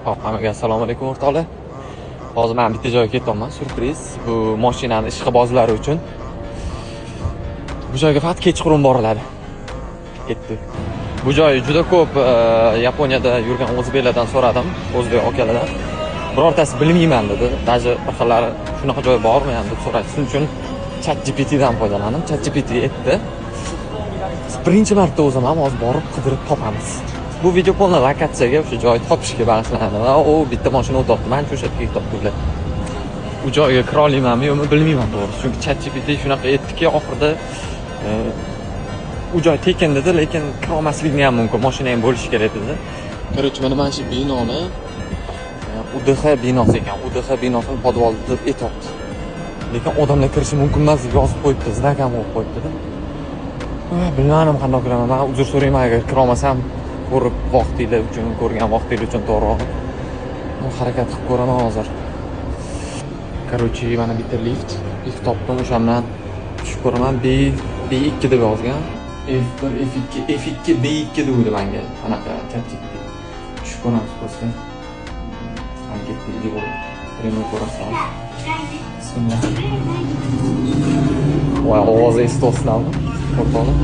Hop, hammaga assalomu alaykum, o'rtoqlar. Hozir men bitta joyga ketyapman, syurpriz. Bu mashinani ishqibozlari uchun. Bu joyga faqat kechqurun boriladi. Ketdi. Bu joy juda ko'p Yaponiyada yurgan o'zbeklardan so'radim, o'zbek akalardan. Birortasi bilmayman dedi. Даже bir xillari shunaqa joy bormi ham deb so'radi. Shuning uchun ChatGPTdan foydalandim. ChatGPT aytdi. Birinchi marta o'zim ham hozir borib qidirib topamiz. Bu video полный lokatsiyaga, o'sha joyni topishga bag'ishlanadi. Va u bitta mashina o'tyapti. Manimcha, o'sha yerga ketyapti ular. U joyga kira olamanmi, yo'qmi, bilmayman to'g'risi. Chunki ChatGPT shunaqa aytdiki, oxirida u joy tekin dedi, lekin kira olmasligini ham mumkin. Mashina ham bo'lishi kerak dedi. Короче, mana shu binoni UDH binosi ekan. UDH binosini podvali deb aytyapti. Lekin odamlar kirishi mumkin emas deb yozib qo'yibdi, знак ham qo'yib qo'yibdi-da. Bilmadim qanday kiraman. Man uzr so'rayman agar kira olmasam, ko'rib vaqtinglar uchun, ko'rgan vaqtinglar uchun to'g'rirog'i. Harakat qilib ko'raman hozir. Короче, mana bitta lift. Lift topdim, o'shandan tushib ko'raman. B B2 deb yozgan. F1, F2, F2, B2 degandi menga. Anaqa ChatGPT. Tushib ko'ramiz просто. Mana ketdik, prямой ko'rasizlar. Bismillah. Voy, ovozi eshityapsizlarmi, o'rtoqlar?